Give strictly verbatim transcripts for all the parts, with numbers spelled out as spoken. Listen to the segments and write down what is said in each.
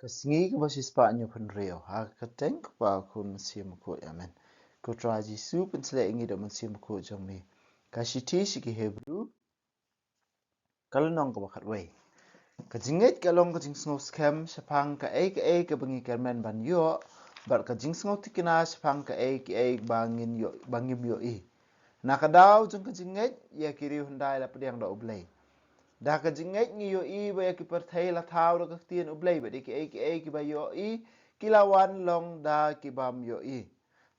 Ka sngi kaba shispah hynñiewphew hynriew, ha ka kyrteng u Kpa, u Khun, u Mynsiem Bakhuid. Amen. Ko Trai Jisu, pynshlei ïa ngi da u Mynsiem Bakhuid jong me. Ka shithi sha ki Hebru, ka lynnong kaba khatwei. Ka jingngeit ka long ka jingsngewskhem shaphang kaei kaei kaba ngi kyrmen ban ïoh, bad ka jingsngewthikna shaphang kaei kaei ba ngin ïoh, ba ngim ïohi. Na ka daw jong ka jingngeit, ïa ki riew hyndai la pdiang da U Blei. Da ka jingngeit ngi ïohi ba ïa ki pyrthei la thaw da ka ktien U Blei, bad ïa kiei kiei kiba ïohi ki la wan long da ki bym ïohi.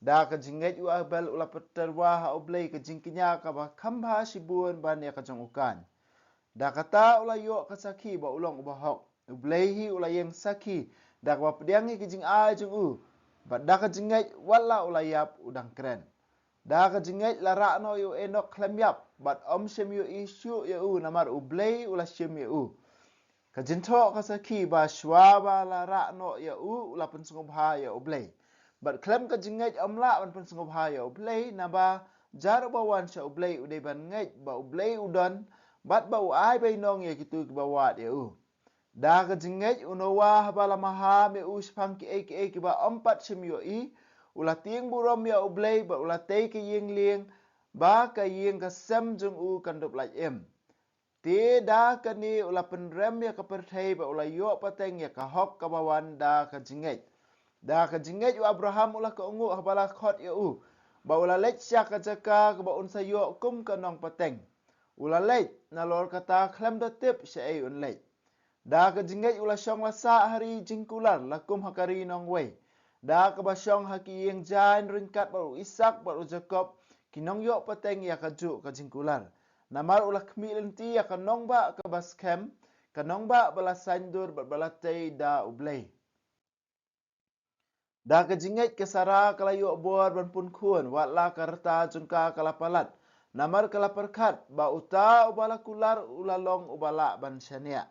Da ka jingngeit u Abel u la pynterwa ha U Blei ka jingkñia kaba kham bha shibun ban ïa ka jong u Kain. Da kata u la ïoh ka sakhi ba u long uba hok. U Blei hi u la ïeng sakhi da kaba pdiang ïa ki jingai jong u. Bad da ka jingngeit wat la u la ïap, u dang kren. Da ka jingngeit la rah noh ïa u Enok khlem ïap, bad ym shym ïohi shuh ïa u, namar U Blei u la shim ïa u. Ka jingthoh ka sakhi ba shuwa ba la rah noh ïa u, u la pynsngewbha ïa U Blei. Bad khlem ka jingngeit ym lah ban pynsngewbha ïa U Blei, naba jar uba wan sha U Blei u dei ban ngeit ba U Blei u don, bad ba u ai bainong ïa kito kiba wad ïa u. Da ka jingngeit u Noah, haba la maham ïa u shaphang kiei kiei kiba ym pat shym ïohi, u la tieng burom ïa U Blei, bad u la tei ka ïing lieng, ba ka ïing ka sem jong u kan dup lait im. Te da kane u la pynrem ïa ka pyrthei, bad u la ïoh pateng ïa ka hok kaba wan da ka jingngeit. Da ka jingngeit u Abraham u la kohnguh haba la khot ïa u, ba u la leit sha ka jaka kaba un sa ïoh kum ka nongpateng. U la leit, nalor kata khlem da tip shaei un leit. Da ka jingngeit u la shong la sah ha ri jingkular, la kum ha ka ri nongwei. Da kaba shong ha ki ïing jaiñ ryngkat bad u Isak bad u Jakob, ki nongïoh pateng ïa kajuh ka jingkular. Namar u la khmih lynti ïa ka nongbah kaba skhem, ka nongbah ba la saiñdur bad ba la tei da U Blei. Da ka jingngeit ka Sara ka la ïoh bor ban pun khun, wat la ka rta jong ka ka la palat. Namar ka la pyrkhat ba uta uba la kular u la long uba lah ban shaniah.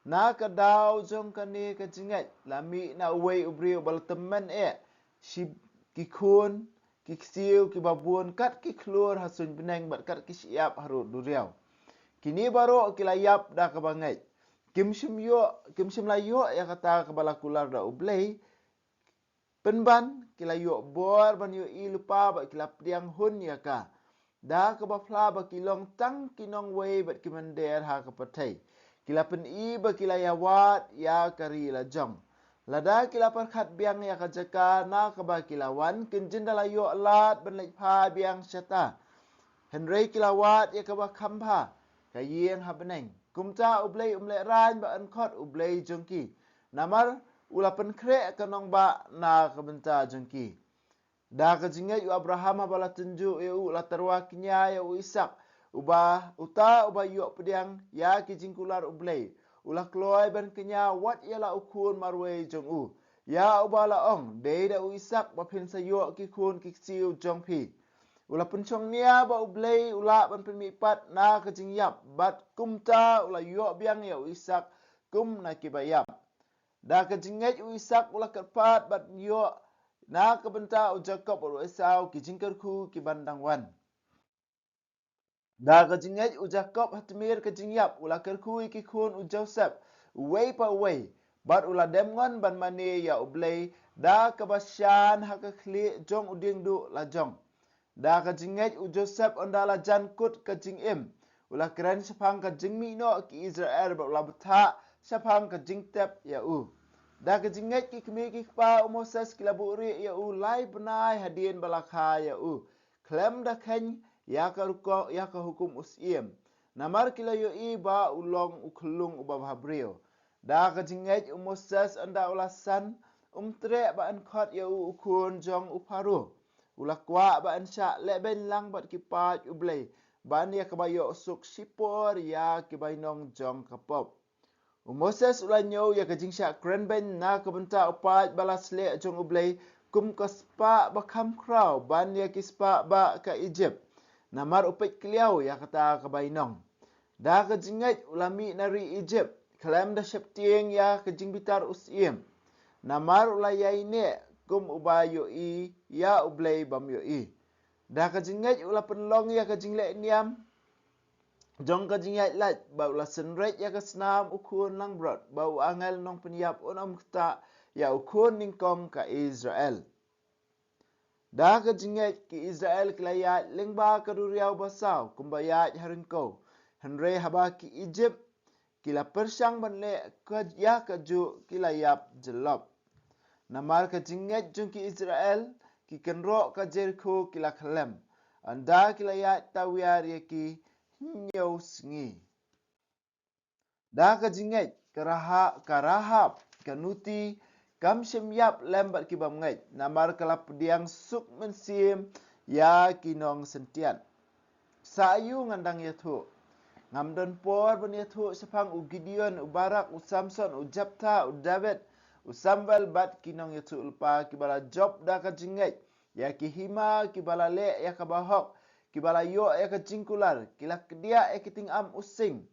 Na ka daw jong kane ka jingngeit, la mih na uwei u briew uba la tymmen eh, shi ki khun ki ksiew kiba bun, kat ki khlur ha suiñ bneng, bad kat ki shyiap harud duriaw. Kine baroh ki la ïap da kaba ngeit. Kim shym ïoh, kim shym la ïoh ïa kata kaba la kular da U Blei. Pynban, ki la ïoh bor ban ïohi lypa bad ki la pdiang hun ïa ka. Da kaba phla ba ki long tang ki nongwei bad ki mynder ha ka pyrthei. Ki la pyni ba ki la ïawad ïa ka ri la jong. Lada ki la pyrkhat biang ïa ka jaka na kaba ki la wan, kin jin da la ïoh lad ban leit phai biang shata. Hynrei ki la wad ïa kaba kham bha, ka ïing ha bneng. Kumta U Blei um lehraiñ ba yn khot U Blei jong ki. Namar u la pynkhreh ka nongbah na ka bynta jong ki. Da ka jingngeit u Abraham haba la tynjuh ïa u, u la tyrwa kñia ïa u Isak, uba, uta uba ïoh pdiang ïa ki jingkular U Blei. U la kloi ban kñia wat ïa la u khun marwei jong u, ïa uba la ong, dei da u Isak ba phin sa ïoh ki khun ki ksiew jong phi. U la pynshong nia ba U Blei u lah ban pynmihpat na ka jingïap, bad kumta u la ïoh biang ïa u Isak kum na kiba ïap. Da ka jingngeit u Isak u la kyrpad ban ïoh na ka bynta u Jakob bad u Esau ki jingkyrkhu ki ban dang wan. Da ka jingngeit u Jakob ha tmier ka jingïap u la kyrkhu ïa ki khun u Joseph, uwei pa uwei, bad u la dem ngon ban mane ïa U Blei da kaba shan ha ka khlieh jong u diengduh la jong. Da ka jingngeit u Joseph, ynda la jan kut ka jingim, u la kren shaphang ka jingmih noh ki Israel bad u la bthah shaphang ka jingtep ïa u. Da ka jingngeit ki kmie ki kpa u Moses ki la buhrieh ïa u lai bnai hadien ba la kha ïa u, khlem da kheiñ ïa ka rukom, ïa ka hukum u syiem. Namar ki la ïohi ba u long u khyllung uba bhabriew. Da ka jingngeit u Moses, ynda u la san, um treh ba yn khot ïa u u khun jong u Pharaoh. U la kwah ba yn shah lehbeiñ lang bad ki paid U Blei, ban ïa kaba ïoh suk shipor ïa ki bainong jong ka pop. U Moses u la ñiew ïa ka jingshah krenbeiñ na ka bynta u paid ba la sleh jong U Blei, kum ka spah ba kham khraw ban ïa ki spah bah ka Ijipt. Namar u peit kliaw ïa kata ka bainong. Da ka jingngeit u la mih na ri Ijipt, khlem da sheptieng ïa ka jingbitar u syiem. Namar u la ïaineh kum uba ïohi ïa U Blei bym ïohi. Da ka jingngeit u la pynlong ïa ka jingleh niam. jong ka jingïaid lait, bad u la synreit ïa ka snam u khun langbrot, bad u angel nongpynïap un ym ktah ïa u khun nyngkong ka Israel. Da ka jingngeit ki Israel ki la ïaid lyngba ka duriaw basaw kumba ïaid ha ryngkew. Hynrei haba ki Egypt ki la pyrshang ban leh ka ïa kajuh, ki la ïap jyllop. Namar ka jingngeit jong ki Israel, ki kynroh ka Jerikho ki la khlem. Ynda ki la ïaid tawiar ïa ki hynñiew sngi. Da ka jingngeit ka Raha-, ka Rahab ka nuti kam shym ïap lem bad ki bym ngeit, namar ka la pdiang suk mynsiem ïa ki nongsyntiat. Sa aïu ngan dang ïathuh? Ngam don por ban ïathuh shaphang u Gideon, u Barak, u Samson, u Jephtha, u David, u Samuel bad ki nongïathuhlypa kiba la jop da ka jingngeit ïa ki hima, kiba la leh ïa kaba hok, kiba la ïoh ïa ka jingkular, ki la kdiah ïa ki tyngam u sing.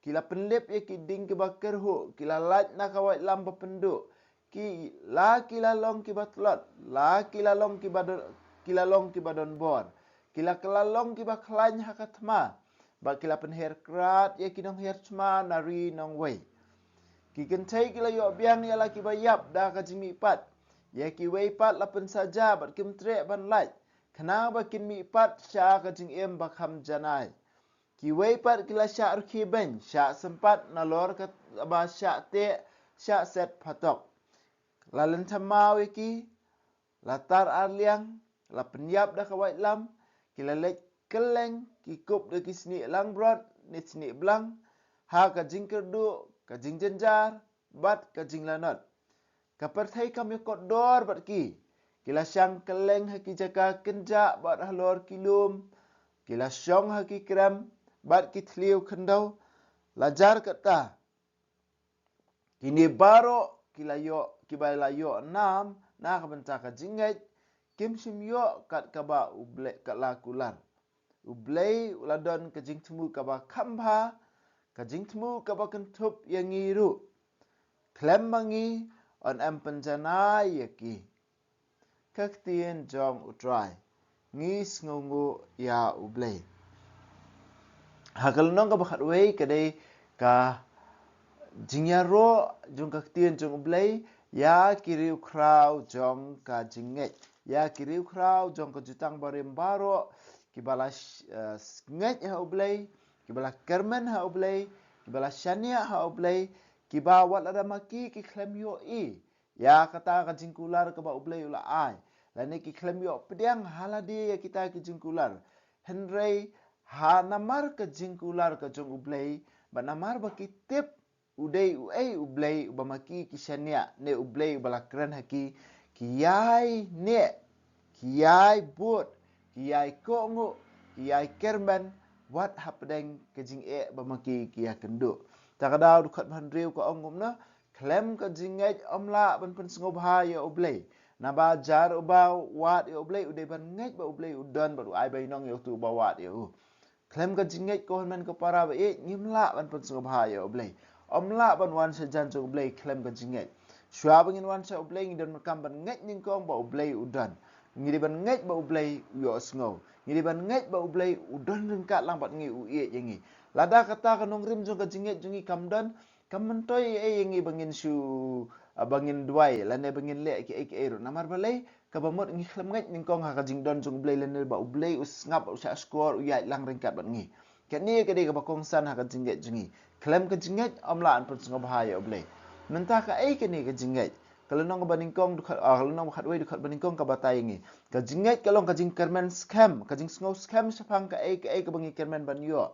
Ki la pynlip ïa ki dieng kiba kyrhuh, ki la lait na ka waitlam ba pynduh. Ki la ki la long kiba tlot, la ki la long kiba don, ki la long kiba don bor. Ki la ki la long kiba khlaiñ ha ka thma, bad ki la pynher krad ïa ki nongher thma na ri nongwei. Ki kynthei ki la ïoh biang ïa la kiba ïap da ka jingmihpat. Ïa kiwei pat la pynsaja bad kim treh ban lait, khnang ba kin mihpat sha ka jingim ba kham janai. Kiwei pat ki la shah rkhie beiñ, shah sympat nalor kaba shah teh, shah set phatok. La lynthem maw ïa ki, la tar arliang, la pynïap da ka waitlam, ki la leit kylleng, ki kup da ki snieh langbrot ne snieh blang, ha ka jingkyrduh, ka jingjynjar bad ka jinglanot. Ka pyrthei kam ïakot dor bad ki. Ki la shang kylleng ha ki jaka kynjah bad halor ki lum. Ki la shong ha ki krem bad ki thliew khyndew. La jar kata, kine baroh ki la ïoh, kiba la ïoh nam na ka bynta ka jingngeit, kim shym ïoh kat kaba U Blei, kat la kular. U Blei u la don ka jingthmu kaba kham bha, ka jingthmu kaba kynthup ïa ngi ruh. Khlem ma ngi, yn ym pynjanai ïa ki. Ka ktien jong U Trai. Ngi sngewnguh ïa U Blei. Ha ka lynnong kaba khatwei ka dei ka jingïaroh jong ka ktien jong U Blei ïa ki riewkhraw jong ka jingngeit. Ïa ki riewkhraw jong ka jutang barim baroh, kiba la sh-, eh, ngeit ha U Blei, kiba la kyrmen ha U Blei, kiba la shaniah ha U Blei, kiba wat lada ma ki ki khlem ïohi ïa kata ka jingkular kaba U Blei u la ai, lane ki khlem ïoh pdiang ha lade ïa kita ki jingkular. Hynrei ha namar ka jingkular ka jong U Blei, bad namar ba ki tip u dei uei U Blei uba ma ki ki shaniah, ne U Blei uba la kren ha ki, ki ïai neh, ki ïai bud, ki ïai kohnguh, ki ïai kyrmen, wat hapdeng ka jingeh ba ma ki ki ïakynduh. Ta ka daw dkhot ba hynriew ka ong kumno, khlem ka jingngeit ym lah ban pynsngewbha ïa U Blei. Naba jar uba wad ïa U Blei u dei ban ngeit ba U Blei u don bad u ai bainong ïa uto uba wad ïa u. Khlem ka jingngeit ko hynmen ko para ba ïeit, ngim lah ban pynsngewbha ïa U Blei. Ym lah ban wan sha jan jong U Blei khlem ka jingngeit. Shuwa ba ngin wan sha U Blei ngi donkam ban ngeit nyngkong ba U Blei u don. Ngi dei ban ngeit ba U Blei u ïohsngew. Ngi dei ban ngeit ba U Blei u don ryngkat lang bad ngi, u ïeit ïa ngi. Lada kata ka nongrim jong ka jingngeit jong ngi kam don, kam myntoi ei ïa ngi ba ngin shu, ah, ba ngin duwai lane ba ngin leh kiei kiei ruh. Namar balei? Kaba mut ngi khlem ngeit nyngkong ha ka jingdon jong U Blei lane ba U Blei u sngap, u shahshkor, u ïaid lang ryngkat bad ngi. Kane ka dei kaba kongsan ha ka jingngeit jong ngi. Khlem ka jingngeit ym lah ban pynsngewbha ïa U Blei. Mynta kaei kane ka jingngeit? Ka lynnong kaba nyngkong dkhot, ah, ka lynnong ba khatwei dkhot ba nyngkong ka batai ïa ngi. Ka jingngeit ka long ka jingkyrmen skhem, ka jingsngew skhem shaphang kaei kaei kaba ngi kyrmen ban ïoh.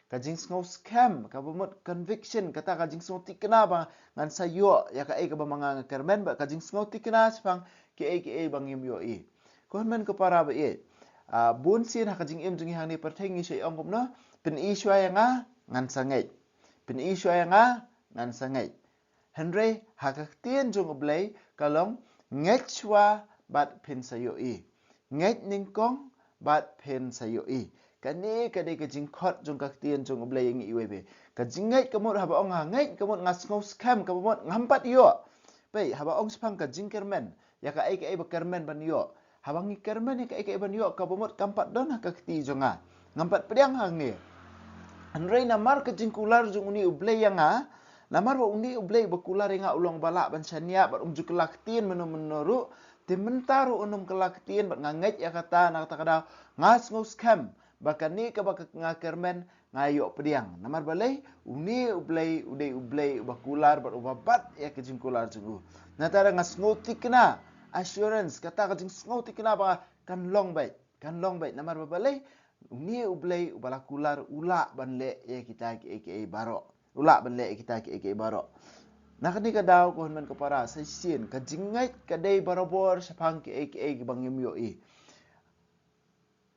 Ka jingsngew skhem, kaba mut conviction, kata ka jingsngew thikna ba ngan sa ïoh ïa kaei kaba ma nga nga kyrmen, bad ka jingsngew thikna shaphang kiei kiei ba ngim ïohi. Ko hynmen ko para ba ïeit. Ah, bun sien ha ka jingim jong ngi hangne pyrthei ngi shait ong kumno, pyni shuwa ïa nga, ngan sa ngeit. Pyni shuwa ïa nga, ngan sa ngeit. Hynrei ha ka ktien jong U Blei ka long, ngeit shuwa bad phin sa ïohi. Ngeit nyngkong bad phin sa ïohi. Kane ka dei ka jingkhot jong ka ktien jong U Blei ïa ngi iwei pa iwei. Ka jingngeit ka mut haba ong nga ngeit ka mut nga sngew skhem, kaba mut ngam pat ïoh. Peit, haba ong shaphang ka jingkyrmen ïa kaei kaei ba kyrmen ban ïoh. Haba ngi kyrmen ïa kaei kaei ban ïoh, kaba mut kam pat don ha ka kti jong nga. Ngam pat pdiang hangne. Hynrei namar ka jingkular jong une u Blei ïa nga, namar ba une u Blei ba kular ïa nga u long ba lah ban shaniah bad um ju kylla ktien mynno mynno ruh, te mynta ruh un ym kylla ktien bad nga ngeit ïa kata, na kata ka daw nga sngew skhem ba kane kaba ka, nga kyrmen nga ïoh pdiang. Namar balei? Une u Blei u dei u Blei uba kular bad uba bat ïa ka jingkular jong u. Nangta nga sngew thikna, assurance, kata ka jingsngew thikna ba kan long beit, kan long beit. Namar ba balei? Une u Blei uba la kular u lah ban leh ïa kita kiei kiei baroh. U lah ban leh ïa kita kiei kiei baroh. Na kane ka daw ko hynmen ko para, sa shisien ka jingngeit ka dei barabor shaphang kiei kiei kiba ngim ïohi.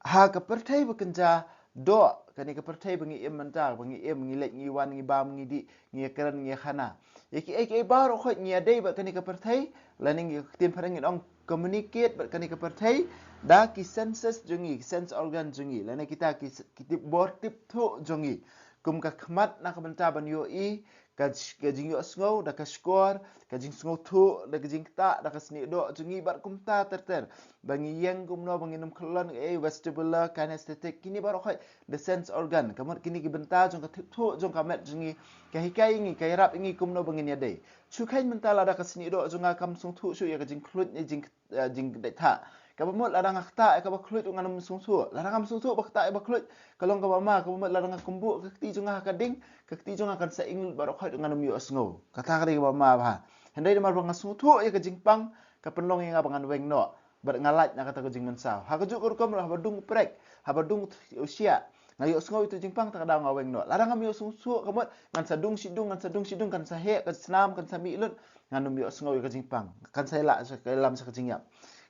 Ha ka pyrthei ba kynja doh, kane ka pyrthei ba ngi im mynta, ba ngi im, ngi leit, ngi wan, ngi bam, ngi dih, ngi ïakren, ngi ïakhana. Ïa kiei kiei baroh khoit ngi ïadei bad kane ka pyrthei, lane ngi, ka ktien phareng ngin ong communicate bad kane ka pyrthei da ki senses jong ngi, ki sense organ jong ngi, lane kita ki, ki tip bor tip thuh jong ngi. Kum ka khmat na ka bynta ban ïohi, ka, ka jingïohsngew da ka shkor, ka jingsngewthuh da ka jingktah, da ka snieh doh jong ngi bad kumta ter ter. Ba ngi ïeng kumno, ba ngin ym khlon, eh, vestibular, kinesthetic, kine baroh khoit the sense organ. Ka mut kine ki bynta jong ka tip thuh jong ka met jong ngi, ka hikai ïa ngi, ka ïarap ïa ngi kumno ba ngin ïadei. Shu kheiñ mynta lada ka snieh doh jong nga kam sngewthuh shuh ïa ka jingkhluit ne jing, eh, jingdei tha. Kaba mut lada nga ktah ïa kaba khluit ruh ngan ym sngewthuh. Lada ngam sngewthuh ba ktah ïa ba khluit ka long kaba ma, kaba mut lada nga kynbuh ka kti jong nga ha ka ding, ka kti jong nga kan sa ing lut baroh khoit ruh ngan ym ïohsngew. Kata ka dei kaba ma bha. Hynrei namar ba nga sngewthuh ïa ka jingpang, ka pynlong ïa nga ba ngan weng noh bad nga lait na kata ka jingmynsaw. Ha kajuh ka rukom ruh haba dung u prek, haba dung u shiah, nga ïohsngew ïa uto u jingpang, ta ka daw nga weng noh. Lada ngam ïohsngew shuh ka mut ngan sa dung shi dung, ngan sa dung shi dung, kan sa heh ka snam, kan sa mih lut, ngan ym ïohsngew ïa ka jingpang. Kan sa ïalam sha ka jingïap.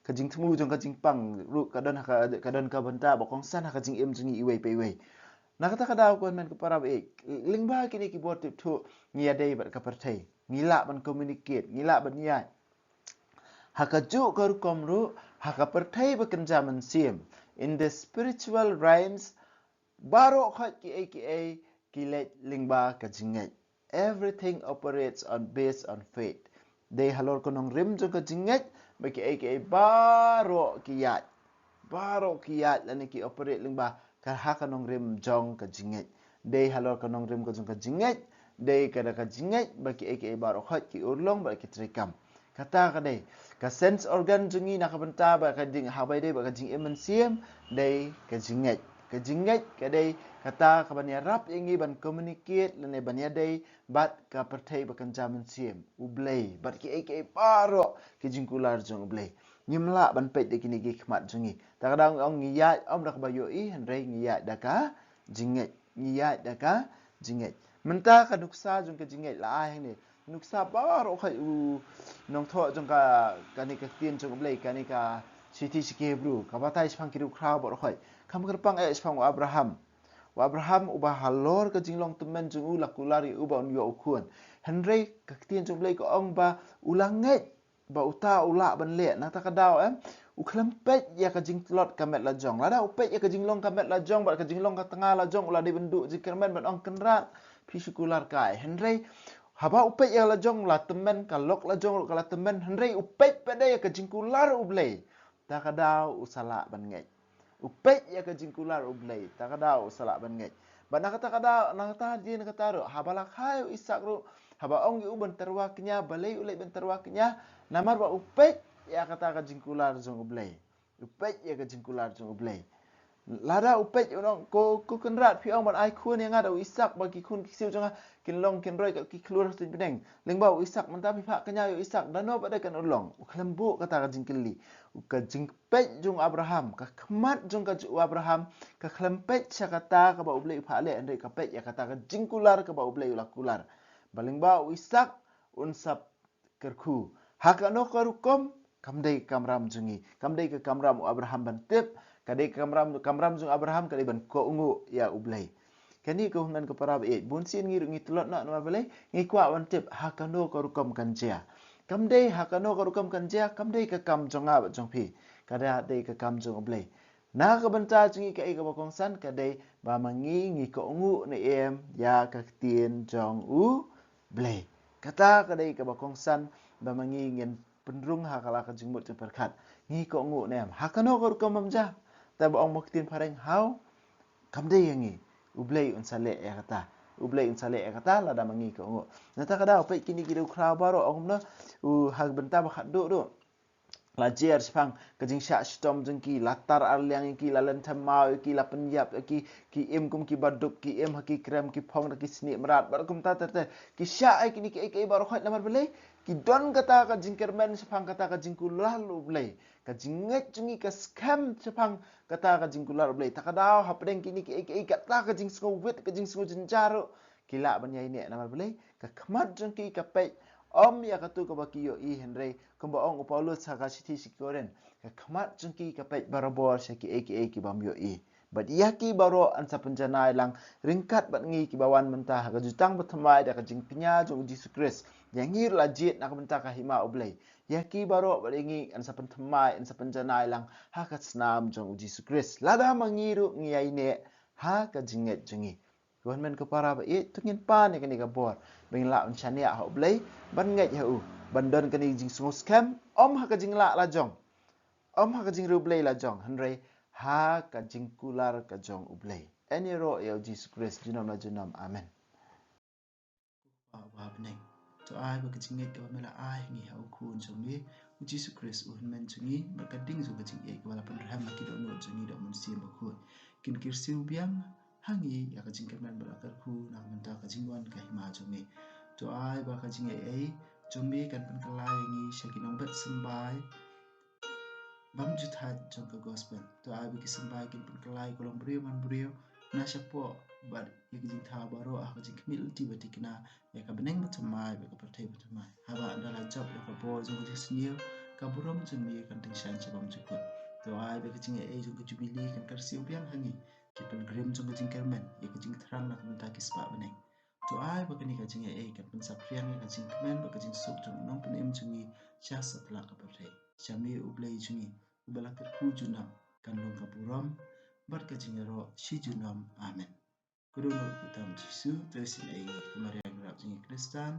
Ka jingthmu jong ka jingpang ruh ka don ha ka, ka don ka bynta ba kongsan ha ka jingim jong ngi iwei pa iwei. Na kata ka daw ko hynmen ko para, eh, lyngba kine ki bor tip thuh ngi ïadei bad ka pyrthei. Ngi lah ban communicate, ngi lah ban ïaid. Ha kajuh ka rukom ruh, ha ka pyrthei ba kynja mynsiem, in the spiritual realms, baroh khoit kiei kiei ki leit lyngba ka jingngeit. Everything operates on, based on faith. Dei halor ka nongrim jong ka jingngeit ba kiei kiei baroh ki ïaid. Baroh ki ïaid lane ki operate lyngba ka, ha ka nongrim jong ka jingngeit. Dei halor ka nongrim ka jong ka jingngeit, dei ka da ka jingngeit ba kiei kiei baroh khoit ki urlong bad ki treikam. Kata ka dei ka sense organ jong ngi na ka bynta ba ka jing, haba ïadei bad ka jingim mynsiem, dei ka jingngeit. Ka jingngeit ka dei kata kaban ïarap ïa ngi ban communicate lane ban ïadei bad ka pyrthei ba kynja mynsiem, U Blei, bad kiei kiei baroh ki jingkular jong U Blei. Ngim lah ban peit da kine ki khmat jong ngi. Ta ka daw ngi ong ngi ïaid ym da kaba ïohi, hynrei ngi ïaid da ka jingngeit. Ngi ïaid da ka jingngeit. Mynta ka nuksa jong ka jingngeit la ai hangne. Nuksa baroh khoit u nongthoh jong ka, kane ka ktien jong U Blei, kane ka shithi sha ki Hebru, ka batai shaphang ki riewkhraw baroh khoit. Kam kyrpang eh shaphang u Abraham. U Abraham uba halor ka jinglong tymmen jong u la kular ïa u ba un ïoh u khun. Hynrei ka ktien jong U Blei ka ong ba u la ngeit ba uta u lah ban leh. Nangta ka daw, em, u khlem peit ïa ka jingtlot ka met la jong. Lada u peit ïa ka jinglong ka met la jong bad ka jinglong ka tnga la jong, u la dei ban duh jingkyrmen ban ong, Kynrad, phi shu kular kai. Hynrei haba u peit ïa la jong la tymmen, ka lok la jong ruh ka la tymmen, hynrei u peit pat de ïa ka jingkular U Blei, ta ka daw u sa lah ban ngeit. U peit ïa ka jingkular U Blei, ta ka daw u sa lah ban ngeit. Bad na kata ka daw, na kata hadien kata ruh, haba la kha ïa u Isak ruh, haba ong ïa u ban tyrwa kñia, balei u leit ban tyrwa kñia? Namar ba u peit ïa kata ka jingkular jong U Blei. U peit ïa ka jingkular jong U Blei. Lada u peit, u ong, ko, ko Kynrad, phi ong ban ai khun ïa nga da u Isak, ba ki khun ki ksiew jong nga kin long kin roi kat ki khlur ha suiñ bneng. Lyngba u Isak, mynta phi phah kñia ïa u Isak, da no pat de kan urlong? U khlem buh kata ka jingkylli. Ka jingpeit jong u Abraham, ka khmat jong ka, u Abraham ka khlem peit sha kata kaba U Blei u phah leh, hynrei ka peit ïa kata ka jingkular kaba U Blei u la kular, ba lyngba u Isak un sa kyrkhu. Ha kano ka rukom, kam dei ka kamram jong ngi, kam dei ka kamram u Abraham ban tip. Ka dei ka kamram, kamram jong u Abraham ka dei ban kohnguh ïa U Blei. Kane ko hynmen ko para ba ïeit, bun sien ngi ruh ngi tlot noh namar balei? Ngi kwah ban tip ha kano ka rukom kan jia. Kam dei ha kano ka rukom kan jia, kam dei ka kam jong nga bad jong phi. Ka da dei ka kam jong U Blei. Na ka bynta jong ngi kaei kaba kongsan, ka dei ba ma ngi ngi kohnguh ne em ïa ka ktien jong U Blei. Kata ka dei kaba kongsan, ba ma ngi ngin pynrung ha ka la ka jingmut jingpyrkhat. Ngi kohnguh ne em? Ha kano ka rukom bym ja? Te ba ong ma ka ktien phareng, how? Kam dei ïa ngi. U Blei un sa leh ïa kata. U Blei un sa leh ïa kata lada ma ngi ka u nguh. Nangta ka daw peit kine ki riewkhraw baroh ong kumno, u ha ka bynta ba khatduh duh la jer shaphang ka jingshah shitom jong ki, la tar arliang ïa ki, la lynthem maw ïa ki, la pynïap ïa ki, ki im kum ki baduk, ki im ha ki krem, ki phong da ki snieh mrad, bad kumta ter ter. Ki shah ïa kine kiei kiei baroh khoit namar balei? Ki don kata ka jingkyrmen shaphang kata ka jingkular U Blei. Ka jingngeit jong ngi ka skhem shaphang kata ka jingkular U Blei. Ta ka daw hapdeng kine kiei kiei kata ka jingsngewwit, ka jingsngewjynjar ruh ki lah ban ïaineh namar balei? Ka khmat jong ki ka peit ym ïa katu kaba ki ïohi, hynrei kumba ong u Paulus ha ka shithi sha ki Korinth, ka khmat jong ki ka peit barabor sha kiei kiei ki bym ïohi. Bad ïa ki baroh yn sa pynjanai lang ryngkat bad ngi kiba wan mynta ha ka jutang bathymmai da ka jingkñia jong u Jisu Khrist. Ïa ngi ruh la jied na ka bynta ka hima U Blei. Ïa ki baroh bad ïa ngi yn sa pynthymmai, yn sa pynjanai lang ha ka snam jong u Jisu Khrist. Lada ma ngi ruh ngi ïaineh ha ka jingngeit jong ngi. Ko hynmen ko para ba ïeit, to ngin pan ïa kane ka bor ba ngin lah ban shaniah ha U Blei, ban ngeit ha u, ban don kane ka jingsngewskhem ym ha ka jinglah la jong, ym ha ka jingriewblei la jong, hynrei ha ka jingkular ka jong U Blei. Yn ïaroh ïa u Jisu Khrist junom la junom. Amen. Ko Kpa uba ha bneng, to ai ba ka jingngeit kaba me la ai ha ngi ha u Khun jong me u Jisu Khrist u hynmen jong ngi, bad ka ding jong ka jingïeit kaba la pynrhem ha ki dohnud jong ngi da u Mynsiem Bakhuid, kin kyrsiew biang ha ngi ïa ka jingkyrmen bad la kyrkhu na ka bynta ka jingwan ka hima jong me. To ai ba ka jingaiei jong me kan pynkylla ïa ngi sha ki nongbet symbai bymjukthait jong ka gospel. To ai ba ki symbai kin pynkylla ïa ka longbriew manbriew na shapoh bad ïa ki jingthaw baroh ha ka jingkhmih lynti ba thikna ïa ka bneng bathymmai bad ka pyrthei bathymmai. Haba ynda la jop ïa ka bor jong ka jingsniew, ka burom jong me kan tyngshaiñ sha bymjukut. To ai ba ka jingaiei jong ka Jubili kan kyrsiew biang ha ngi, ki pilgrim jong ka jingkyrmen, ïa ka jingthrang na ka bynta ki spah bneng. To ai ba kane ka jingaiei kan pynsaphriang ïa ka jingkmen bad ka jingsuk jong u Nongpynim jong ngi sha satlak ka pyrthei. Sha me U Blei jong ngi uba la kyrkhu junom, kan long ka burom bad ka jingïaroh shi junom. Amen. Ka dohnud kyrteng Jisu, to isynei ïa ngi. Ka Maria nongrap jong ngi Khristan,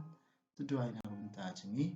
to duwai na ka bynta jong ngi.